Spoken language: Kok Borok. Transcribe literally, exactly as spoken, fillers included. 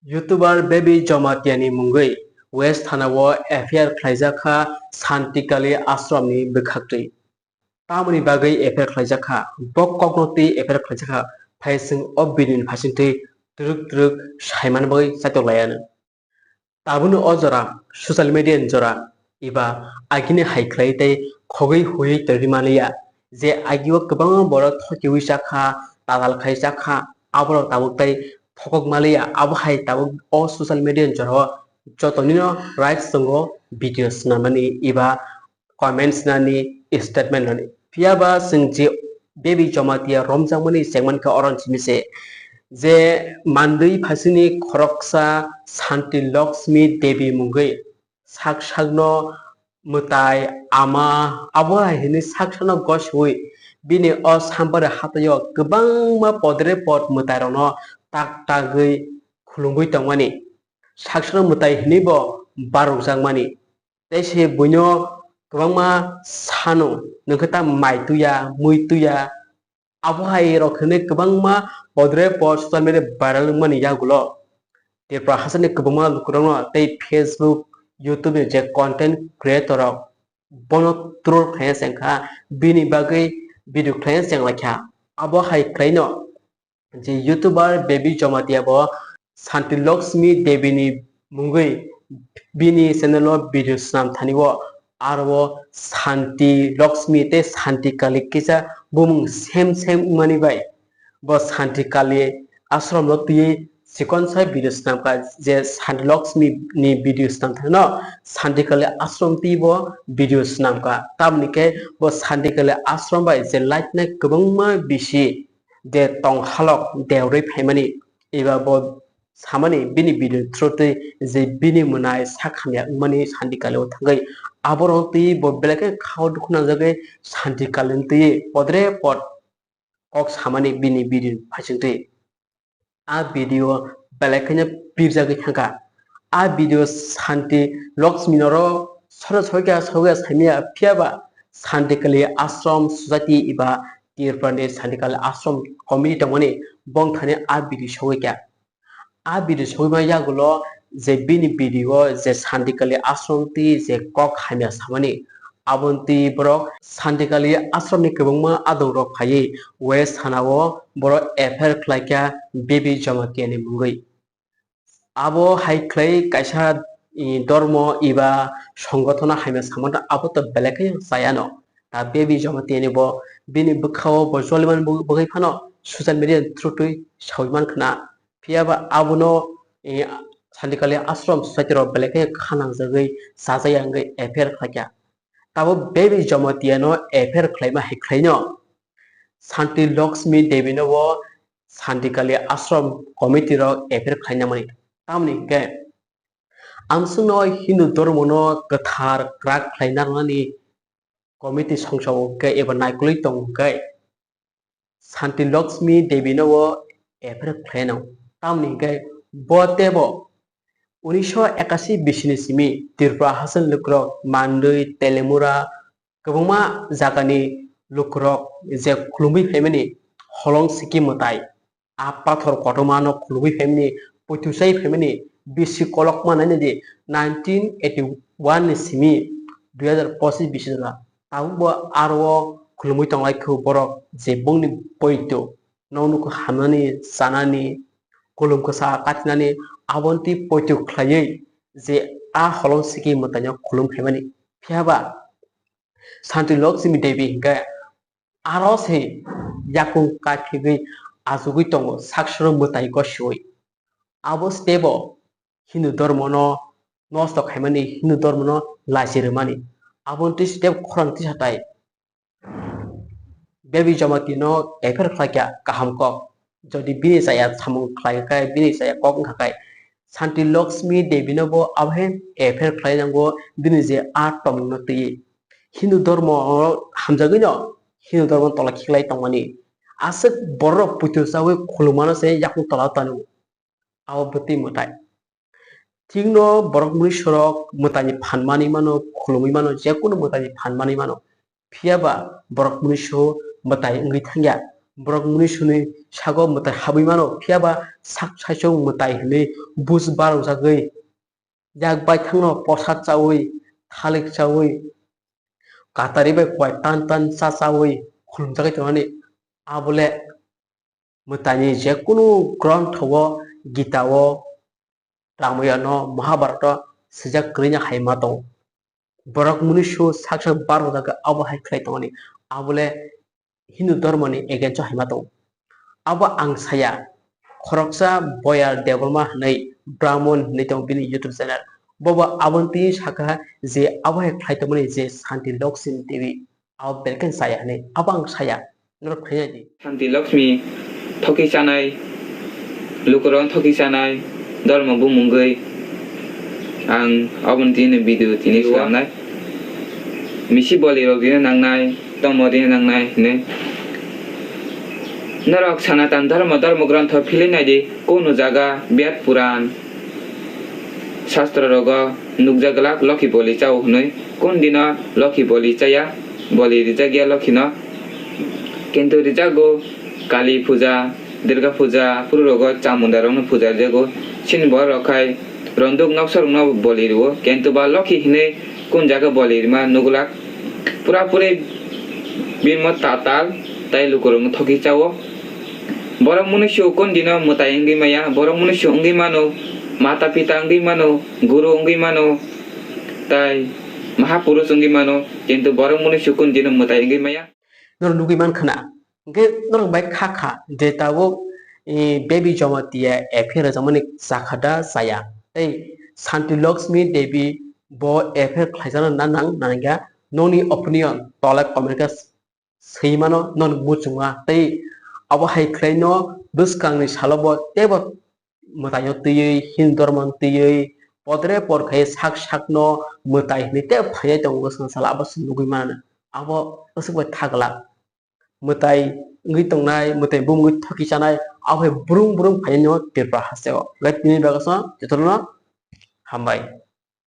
YouTuber Baby Jamatia ni mungwi West Thana o F I R khlaijak kha Santikali Ashram ni bwkhaktwi. Tamoni bagwi F I R khlaijak kha? Bo kokno twi F I R khlaijak kha, phai chwng o video ni phaisingtwi twrwk twrwk saimani bagwi chaitok lai anw. Tabukni o jora social media ni jora eba agini hai khlai tei khogwi huiwi tongwi manliya, je agio kwbangma borok thokiwi chakha, tadal khai chakha, aborok tabuk tei thokok manliya, abo hai tabuk o social media ni jora o jotonino rights tongo video swnamnani eba comments nani, statement nani. Phiya ba chwng je Baby Jamatia romjakmani chengmankha oro simi se, je mandwi phasini khoroksa Santi Lakshmi Devi mungwi sak sakno mwtai ama abo hai hinwi sak sakno gosiwi bini o Sampari hathaio kwbangma podre pod mwtairokno tak tagwi khulumwi tongmani. Sak sakno mwtai hinwi bo barokjakmani. Tei se buino kwbangma sano, nwng khe ta mai tuya, mui tuya, abo hai rok hinwi kwbangma podre pod social media viral wngmani yagulo Tripura hasteni kwbangma lukurokno tei Facebook, YouTube ni je content creator rok bono troll khlaiya se wngkha, bini bagwi video khlaiya se wnglaikha. Abo hai khlaino je YouTuber Baby Jamatia bo Santi Lakshmi Devi ni mungwi bini channel o video swnam thani o, aro o Santi Lakshmi tei Santi Kali kisa bumung same same wngmani bai bo Santi Kali ashram no twiwi chikon sai video swnam kha, je Santi Lakshmi ni video swnam thani no Santi Kali ashram twi bo video swnam kha, tamoni khe bo Santi Kali ashram bai je light nai kwbangma bisi de tong halok deorwi phaimani, eba bo samani bini video through twi je bini mwnai sak hamya wngmani Santi Kali o thangwi aborok twi bo belai khe khao dukhu nangjagwi Santi Kali twi podre pod kok samani bini video phaisingtwi. A video belai kheno pirjagwi thangkha. A video Santi Lakshmi noro sono soikha soikha saimaya, phiya ba Santi Kali Ashram Society eba Tripura ni Santi Kali Ashram Committee tongmani bongthani a video sogwi kha. A video sogwi ma yagulo je bini video je Santi Kali Ashram twi je kok hamya samani, aboni twi borok Santi Kali Ashram ni kwbangma adong rok phaiwi West Thana o borok F I R khlaikha Baby Jamatia ni mungwi. Abo hai khlai kaisa, i, dormo eba songothono hamya samano abo to belai khe chayano. Ta Baby Jamatia ni bo bini bwkhao bo joliman bw-, bwgwi phano social media through twi sawi mankha na. Phiya ba abono, i, Santi Kali Ashram Society rok belai khe kha nangjagwi chajaya wngwi F I R khlaikha. Tabo Baby Jamatia no F I R khlaima hai khlaino Santi Lakshmi Devi no bo Santi Kali Ashram Committee rok F I R khlainamani. Tamoni hinkhe amswkno Hindu dormono kwthar kwrak khlai narwknani committee songsa o hinkhe eba naikolwi tongo hinkhe Santi Lakshmi Devi no bo F I R khlaino. Tamoni hinkhe bo teibo unisho ekasi bisini simi Tripura hasteni lukurok Mandwi, Telemura, kwbangma jagani lukurok je khulumwi phaimani holong siki mwtai, a pathor kotorma no khulumwi phaimani, poito chai phaimani, bisi kolokma nainadi nineteen eighty one ni simi dui hazar pochis bisi jora. Tabukbo aro o khulumwi tonglaikha borok je bongni poito, nok nukhung hamnani, chanani, kulum kwsa katinani, aboni twi poito khlaiwi je a holong siki mwtaino khulum phaimani. Phiya ba Santi Lakshmi Devi hinkhe aro se yakung kaithigwi achugwi tongo, sak soro mwtai gosiwi. Abo step o Hindu dormono nosto khaimani, Hindu dormono lachi rwmani. Aboni twi step khorang tisa tai Baby Jamatia no F I R khlaikha kaham kok. Jodi bini chaya samung khlai khe, bini chaya kok wngkha khe, Santi Lakshmi Devi no bo abo hai F I R khlai nango, bini je a tongmung no twiwi. Hindu dormo hamjagwi no, Hindu dormo tola khiklai tongmani. Aswk borok poito chawi khulumano se yakung tola tanu. Abo bwtwi mwtai. Thikno borok mwnwi sorok mwtaini phan manwi mano, khulumwi mano, jekunu mwtaini phan manwi mano. Phiya ba borok mwnwi so mwtai wngwi thangya. Borok munisuni sago mwtai habwi mano, phiya ba sak saichung mwtai hwnwi buj barokjagwi, yak baithangno posad chaui, thalik chaui, katari bai kuai tan tan cha chaui khulumjagwi tongmani, abole mwtaini je kunu grontho o, Gita o, Ramayana o, Mahabharata o swijak kwrwino hai ma tongo. Borok munusu sak sak barokjagwi abo hai khlai tongmani, abole Hindu dhormoni against o hai ma tongo. Abo ang saya, khoroksa Boyar Debbarma hwnwi, Brahmon hwnwi tongo bini YouTube channel. Bobo aboni twi sakha je abo hai khlai tongmani je Santi Lokshmi Devi, abo belkhe saya hwnwi, abo ang saya, norok khainai di. Santi Lokshmi thoki chanai, lukurok thoki chanai, dhormo bumungwi ang aboni tini video tini Yo. Swnamnai. Misi boli rok rina nangnai, tomo rina nangnai hinwi. Norok Sanatan Dharma, Dharma Grantha philwi naidi, kunu jaga Bed Puran, Shastra rogo nukjak glak Lokhi boli chao hwnwi. Kun dino Lokhi boli chaya, boli rijak ya Lokhino. Kintu rijago Kali puja, Durga puja, phuru rogo Chamunda rokno puja rijago. Chini borok khai ronduk noksa rokno boli rwo. Kintu ba Lokhi hinwi kun jaga boli rima nuglak. Pura puri bini tatal tai lukurokno thoki chao. Borok munusu kun dino mwtai wngwi maya, borok munusu wngwi mano, mata pita wngwi mano, guru wngwi mano, tai mahapurush wngwi mano, kintu borok munusu kun dino mwtai wngwi maya. Norok nugwi mankha na? Hwnkhe norok bai kha kha je tabuk, eh, Baby Jamatia F I R rwjakmani chakha da chaya? Tei Santi Lakshmi Devi bo F I R khlaijakna na nang, nangya? Nokni opinion tola comment khe swi mano, nokni muchungma. Tei abo hai khlaino bwskangni salo bo teibo mwtaino twiwi, Hindu dhormo twiwi, podre por khai sak sakno mwtai hinwi tei phainai tongo bwskang salo, abo se nugwi mano. Abo aswk bai tha glak. Mwtai wngwi tongnai, mwtai bumungwi thoki chanai, abo hai brung brung phainai no Tripura hasteo. Gai tini bagwi jotono hambai.